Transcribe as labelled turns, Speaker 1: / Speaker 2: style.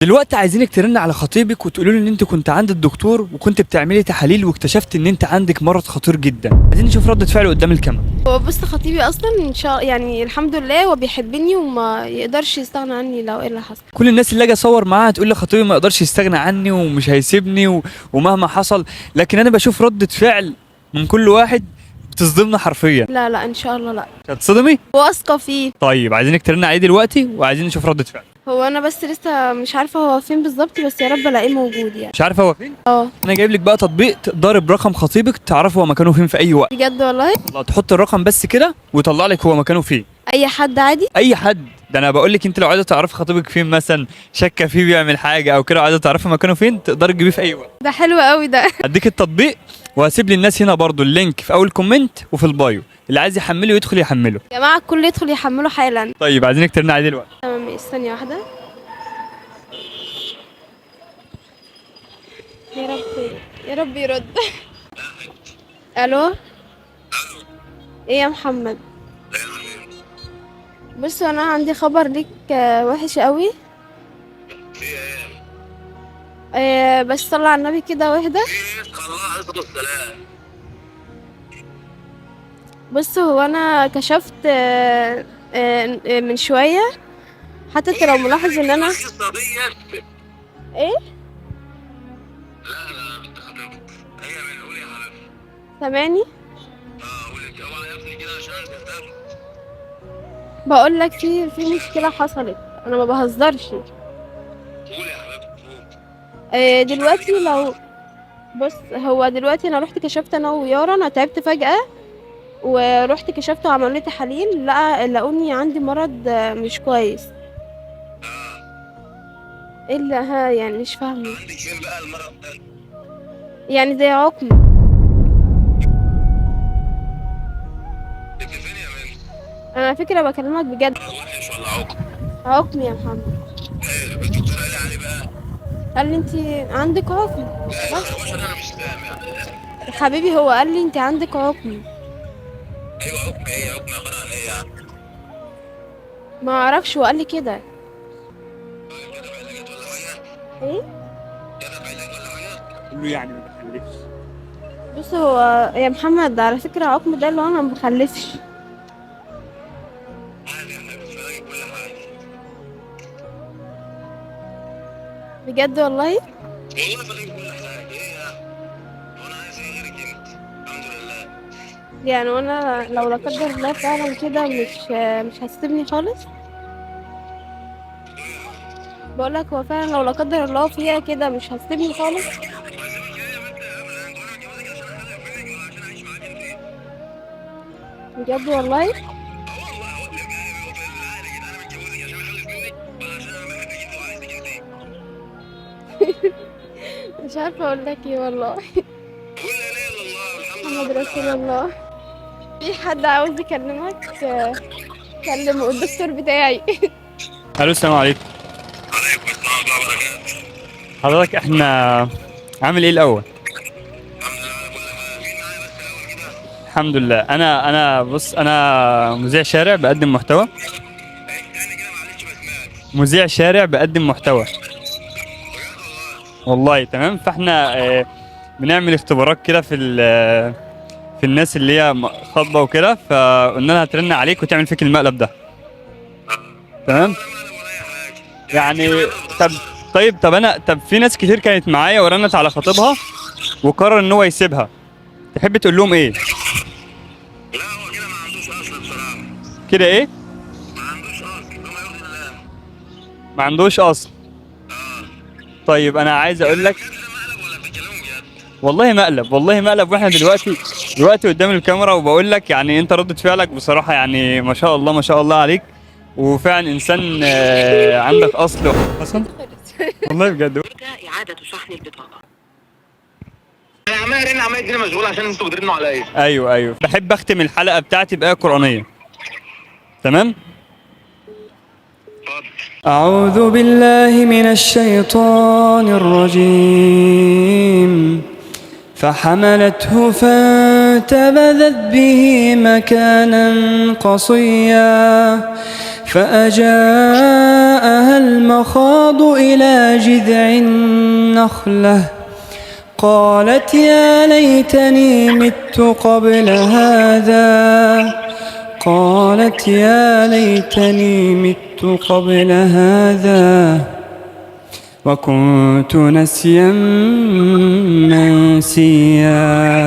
Speaker 1: دلوقتي عايزينك ترن على خطيبك وتقولي له ان انت كنت عند الدكتور وكنت بتعملي تحاليل واكتشفت ان انت عندك مرض خطير جدا. عايزين نشوف ردة فعله قدام الكاميرا.
Speaker 2: هو بص، خطيبي اصلا ان شاء يعني الحمد لله هو بيحبني وما يقدرش يستغنى عني لو ايه اللي حصل.
Speaker 1: كل الناس اللي اجي اصور معاها تقول لي خطيبي ما يقدرش يستغنى عني ومش هيسيبني ومهما حصل، لكن انا بشوف ردة فعل من كل واحد بتصدمنا حرفيا.
Speaker 2: لا لا، ان شاء الله لا.
Speaker 1: مش هتصدمي؟
Speaker 2: واثقة فيه.
Speaker 1: طيب عايزينك ترن عليه دلوقتي وعايزين نشوف ردة فعله.
Speaker 2: هو انا بس لسه مش عارفه هو فين بالظبط، بس يا رب الاقيه موجود يعني.
Speaker 1: مش عارفه هو فين؟
Speaker 2: اه.
Speaker 1: انا جايب لك بقى تطبيق تقدري برقم خطيبك تعرفي هو مكانه فين في اي وقت.
Speaker 2: بجد والله؟
Speaker 1: الله، تحط الرقم بس كده ويطلع لك هو مكانه فين.
Speaker 2: اي حد عادي؟
Speaker 1: اي حد. ده انا بقول لك انت لو عايزه تعرفي خطيبك فين مثلا، شاكه فيه بيعمل حاجة او كده وعايزه تعرفي مكانه فين، تقدري تجيبيه في اي وقت.
Speaker 2: ده حلو قوي ده.
Speaker 1: هديك التطبيق وهسيب للناس هنا برضو ال link في اول comment وفي ال bio، اللي عايز يحمله يدخل يحمله.
Speaker 2: يا جماعة الكل يدخل يحمله حالا.
Speaker 1: طيب عايزينك ترن عليه دلوقتي.
Speaker 2: تمام، ثانية واحدة. يا رب يا رب يرد. الو، ايه يا محمد؟ بص، انا عندي خبر ليك وحش قوي. بس صلى على النبي كده واهدى.
Speaker 3: الله عليه الصلاة والسلام.
Speaker 2: بص، هو انا كشفت من شوية، حتى انت لو ملاحظ ان انا
Speaker 3: القصة ديت.
Speaker 2: ايه؟
Speaker 3: لا لا، بنت خطيبتك هي من قول يا حبيبتي.
Speaker 2: سامعني؟
Speaker 3: اه قولي انت يا ابني كده عشان انا نزلتها.
Speaker 2: بقول لك في مشكلة حصلت، انا ما بهزرش.
Speaker 3: قول يا حبيبتي قول.
Speaker 2: دلوقتي لو بص، هو دلوقتي انا رحت كشفت انا ويارا، انا تعبت فجأة ورحت كشفت وعملوا لي تحاليل، لقوني عندي مرض مش كويس. ايه اللي ها يعني؟ مش فاهمه.
Speaker 3: عندك فين بقى المرض ده؟
Speaker 2: يعني زي عقم.
Speaker 3: انت فين يا بنت؟
Speaker 2: انا على فكرة بكلمك بجد.
Speaker 3: مرض وحش ولا عقم؟
Speaker 2: عقم يا محمد.
Speaker 3: حلو، الدكتور قال لي عليه بقى؟
Speaker 2: قال لي انت عندك عقم.
Speaker 3: لا الخربشه ده انا مش فاهم يعني.
Speaker 2: يا حبيبي هو قال لي انت عندك عقم.
Speaker 3: ايوه عقم ايه؟ عقم عبارة عن ايه يعني؟
Speaker 2: ما اعرفش، هو قال لي كده.
Speaker 3: كتب علاجات ولا حاجة؟
Speaker 2: ايه؟
Speaker 3: كتب علاج ولا حاجة؟
Speaker 1: قول له يعني ما بخلفش.
Speaker 2: بص، هو يا محمد على فكرة عقم ده اللي هو انا ما بخلفش.
Speaker 3: عادي يا حبيبتي، فلاجي كل حاجة.
Speaker 2: بجد والله؟
Speaker 3: والله فلاجي كل حاجة، ايه يعني؟ هو انا عايز ايه غيرك انت؟ الحمد لله.
Speaker 2: يعني وانا لو لا قدر الله فعلا كده مش هتسيبني خالص؟ بقولك هو فعلا لو لا قدر الله فيها كده مش هتسيبني خالص؟
Speaker 3: هسيبك ايه يا بنت يا هبلة؟ انت وانا متجوزك عشان اخلف منك ولا عشان اعيش معاك انت؟
Speaker 2: بجد والله؟
Speaker 3: اه والله اقول لك يعني هو بالعقل كده انا متجوزك عشان اخلف منك ولا عشان انا بحبك انت وعايزك انت؟
Speaker 2: مش عارفه اقول لك ايه والله.
Speaker 3: قول لا اله الا الله والحمد لله.
Speaker 2: محمد رسول الله. في حد عاوز يكلمك؟ كلمة الدكتور بتاعي.
Speaker 1: الو، السلام عليكم.
Speaker 3: عليكم السلام ورحمة الله وبركاته.
Speaker 1: حضرتك احنا عامل ايه الاول؟
Speaker 3: الحمد لله على كل حال. مين معايا بس الاول كده؟
Speaker 1: الحمد لله. انا بص، انا مذيع شارع بقدم محتوى.
Speaker 3: تاني كده معلش ما سمعتش.
Speaker 1: مذيع شارع بقدم محتوى.
Speaker 3: بجد والله؟
Speaker 1: والله تمام. فاحنا بنعمل اختبارات كده في في الناس اللي هي خاطبه وكده، فقلنا لها ترن عليك وتعمل فيك المقلب ده. تمام
Speaker 3: ولا مقلب ولا اي حاجة.
Speaker 1: يعني. طب طيب، طب انا طب في ناس كتير كانت معايا ورنت على خطيبها وقرر ان هو يسيبها، تحب تقول لهم ايه؟
Speaker 3: لا هو كده ما عندوش اصل بصراحة.
Speaker 1: كده ايه؟
Speaker 3: ما عندوش اصل بما يرضي الله.
Speaker 1: ما عندوش اصل. طيب انا عايز اقول لك
Speaker 3: بجد ده مقلب ولا بتتكلموا بجد؟
Speaker 1: والله مقلب، والله مقلب. واحنا دلوقتي قدام الكاميرا، وبقول لك يعني انت ردة فعلك بصراحة يعني ما شاء الله ما شاء الله عليك، وفعلا انسان عندك اصل اصلا والله بجد.
Speaker 4: إعادة شحن البطاقة.
Speaker 3: انا عمال ارن عمال الدنيا مشغولة عشان انتوا بترنوا عليا.
Speaker 1: ايوه ايوه، بحب اختم الحلقة بتاعتي بآية قرآنية. تمام؟
Speaker 3: اتفضل.
Speaker 1: أعوذ بالله من الشيطان الرجيم. فحملته فانتبذت به مكانا قصيا فأجاءها
Speaker 5: جاءها المخاض إلى جذع النخلة قالت يا ليتني مت قبل هذا، قالت يا ليتني مت قبل هذا وكنت نسيا منسيا.